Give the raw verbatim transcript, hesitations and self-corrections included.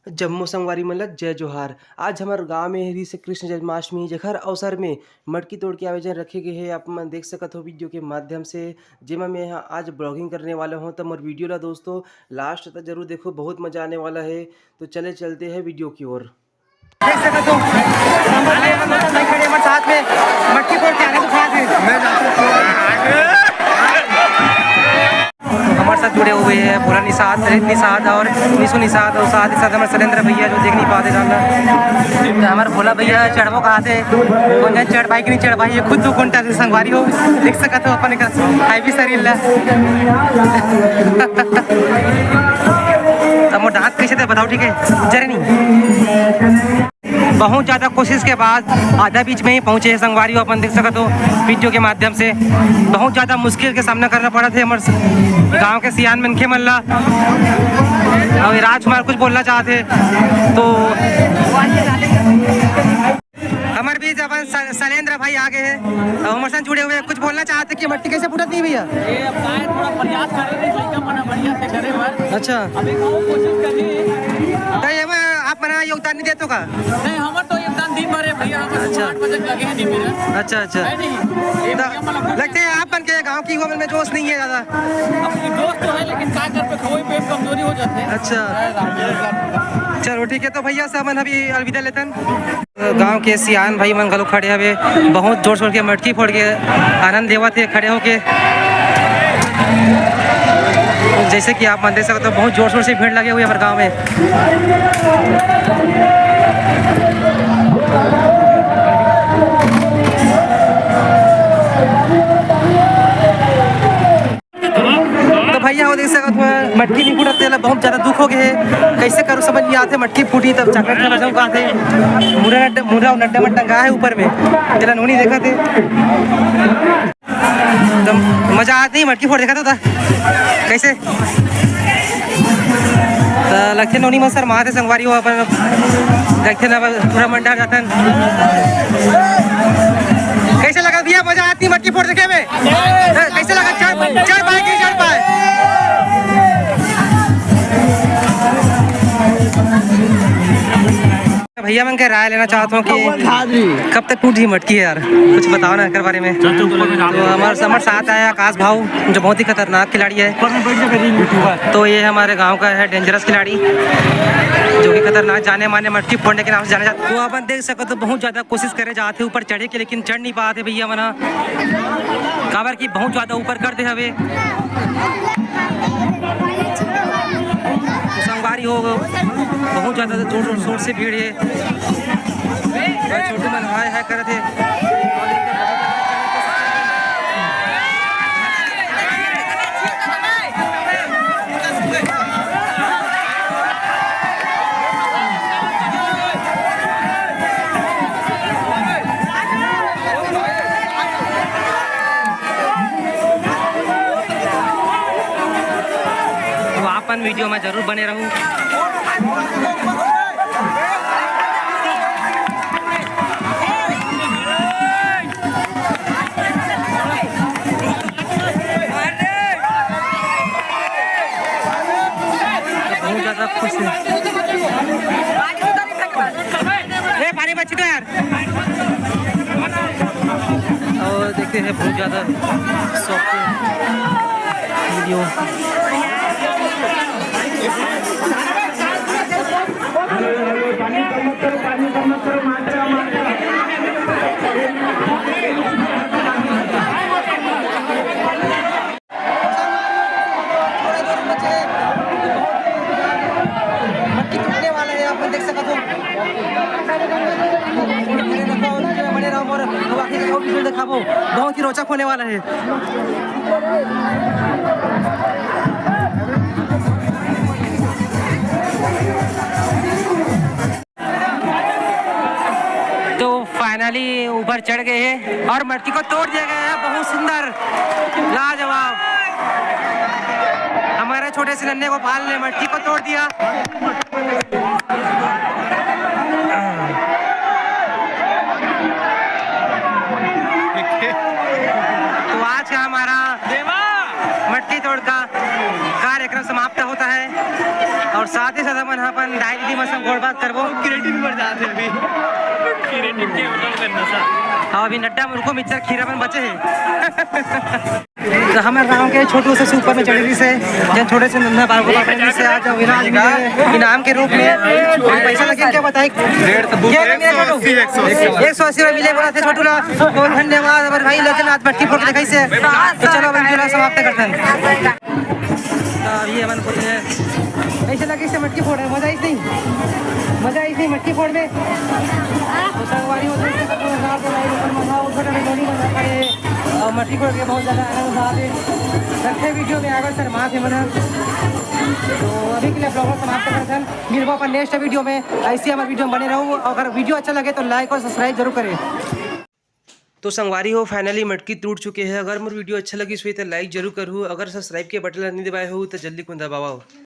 जम्मो संगवारी मन ल जय जोहार। आज हमर गांव में हे श्री कृष्ण जन्माष्टमी, जेखर अवसर में मटकी तोड़ के आयोजन रखे गे हे। आप मन देख सकत हो वीडियो के माध्यम से, जेमा मैं ह आज ब्लॉगिंग करने वाला हूं। तो मोर वीडियो ला दोस्तों लास्ट तक जरूर देखो, बहुत मजा आने वाला है। तो चले चलते हैं वीडियो की ओर। देख सकत हो, हमारे साथ में मटकी फोड़ के आने को कहा थे। हमारे साथ जुड़े हुए हैं भोला निषाद, ललित निषाद और निशु निषाद, और साथ ही साथ हमारे सलेंद्र भैया जो देख नहीं पाते जानना। तो हमारे भोला भैया चढ़बो कहा थे, कौन जाने चढ़ पाई कि नहीं चढ़ पाई, ये खुद दो घंटा से संगवारी हो, देख सकत हो अपन का हाई भी शरीर ला। तो मोर दांत कैसे थे बताओ, ठीक है, जरे नहीं। बहुत ज़्यादा कोशिश के बाद आधा बीच में ही पहुँचे हैं संगवारी हो, अपन देख सकत हो वीडियो के माध्यम से। बहुत ज़्यादा मुश्किल के सामना करना पड़ा थे हमर गांव के सियान मनखे मन ला। और राजकुमार कुछ बोलना चाहते तो हमर बीच अपन स-, सलेंद्र भाई आ गए हैं और हमर साथ जुड़े हुए हैं। कुछ बोलना चाहते कि मटकी कैसे फूटत नहीं भैया? ये अब काय थोड़ा प्रयास करे रहे, लइका मन बढ़िया से करे बर। अच्छा। अभी बहुत कोशिश कर रही है। तो ये में आप मना योगदान नहीं देते का? नहीं, हमर तो योगदान दिन भर है भैया, हम अच्छा। आठ बजे लगे हैं दिन में। अच्छा, अच्छा। है नहीं? ये तो भैया मतलब लगते हैं आप मन के गांव की युवा मन में जोश नहीं है ज़्यादा। अब जोश तो है, लेकिन का कर पे खवई पे कमजोरी हो जाते हैं। अच्छा। चलो ठीक है, तो भैया से हमन अभी अलविदा लेतन। गांव के सियान भाई मन घलो खड़े हवे, बहुत जोर शोर के मटकी फोड़ के आनंद लेवत हे खड़े होके। जैसे कि आप मन देख सकते हो, बहुत जोर शोर से भीड़ लगे हुए हमारे गांव में। तो भैया हो देख सकत हो, मटकी नहीं फूटत, तेला बहुत ज्यादा दुख हो गए हे। कैसे करूँ समझ नहीं आते, मटकी फूटी तब चॉकलेट खाना चाहूँ कहा थे। मुरा नड्डा, मुरा नड्डा में टंगा है ऊपर में, तेला नोनी देखा थे। तो मजा आती मटकी फोड़ देखा था, था। कैसे? तो लगते नोनी मत शर्मा थे संगवारी हो अपन, देखते ना बस पूरा मंडा जाता है। कैसे लगा भैया, मजा आती मटकी फोड़ देखे में? कैसे लगा? चढ़, चढ़ पाए कि नहीं चढ़ पाए? भैया मन के राय लेना चाहत हूँ कि कब तक टूट ही मटकी है यार, कुछ बताओ ना एकर बारे में। तो हमारे, हमारे साथ आया आकाश भाव, जो बहुत ही खतरनाक खिलाड़ी है। तो ये हमारे गांव का है डेंजरस खिलाड़ी, जो कि खतरनाक जाने माने मटकी फोड़ने के नाम से जाना जाता है। तो अपन देख सको तो बहुत ज्यादा कोशिश करे जाते ऊपर चढ़े के, लेकिन चढ़ नहीं पाते भैया मना, काबर कि बहुत ज्यादा ऊपर कर दे हवे। संगवारी हो, बहुत ज्यादा जोर शोर से भीड़ है। भाई छोटू मन हाय हाय करत हे। तो आप मन वीडियो में जरूर बने रहू। बहुत ज्यादा खुश है। ए, पानी बची तो यार। और देखते हैं बहुत ज्यादा शौक वीडियो। मटकी टूटने वाला है, आप देख सकते हो। बने रहो और बाकी का और visual दिखाबो, बहुत ही रोचक होने वाला है। तो फाइनली ऊपर चढ़ गए हैं और मटकी को तोड़ दिया गया है। बहुत सुंदर, लाजवाब। हमारे छोटे से नन्हे गोपाल ने मटकी को तोड़ दिया। तो आज का हमारा मटकी तोड़ का कार्यक्रम समाप्त होता है और साथ ही साथ अपन ह अपन दाई दीदी मन संग गोठ बात करबो। क्रिएटिव पर जाते अभी। क्रिएटिव के मतलब करना सा। अउ अभी नड्डा मुरकू मिक्सचर खीरा मन बचे हे। तो हमर गांव के छोटू से ऊपर में चढ़े रहिसे, जन छोटे से नन्हा बाल को काटे रहिसे, आज अविनाश मिले इनाम के रूप में। अउ पैसा लगे क्या बताए? डेढ़ सौ, क्या लगे एक सौ अस्सी, एक सौ अस्सी। एक सौ अस्सी रुपये मिले बोला थे छोटू ला। बहुत धन्यवाद हमर भाई, लेकिन आज मटकी फोड़ के दिखाइसे। तो चलो, अपन video समाप्त करते हैं। तो अभी हमन कुछ ऐसे लगे से मटकी फोड़ रहे, मजा आई नहीं? मजा आई नहीं मटकी फोड़ में? तो संगवारी हो, दोस्तों, तो पूरा गाँव के भाई लोगन मन ह, छोटे छोटे डोली मन ह खड़े हे। अउ मटकी फोड़ के बहुत ज्यादा आनंद आत हे। रखे video में आगे शर्मात हे मन ह। तो अभी के लिए vlog समाप्त करथन। मिलबो अपन next video में। ऐसे हमर video में बने रहू। अगर video अच्छा लगे तो like और subscribe जरूर करें। तो संगवारी हो, finally मटकी टूट चुके हे। अगर मोर video अच्छा लगिस होही तो like जरूर करहू। अगर subscribe के बटन ला नहीं दबाए हो तो जल्दी कुन दबाओ।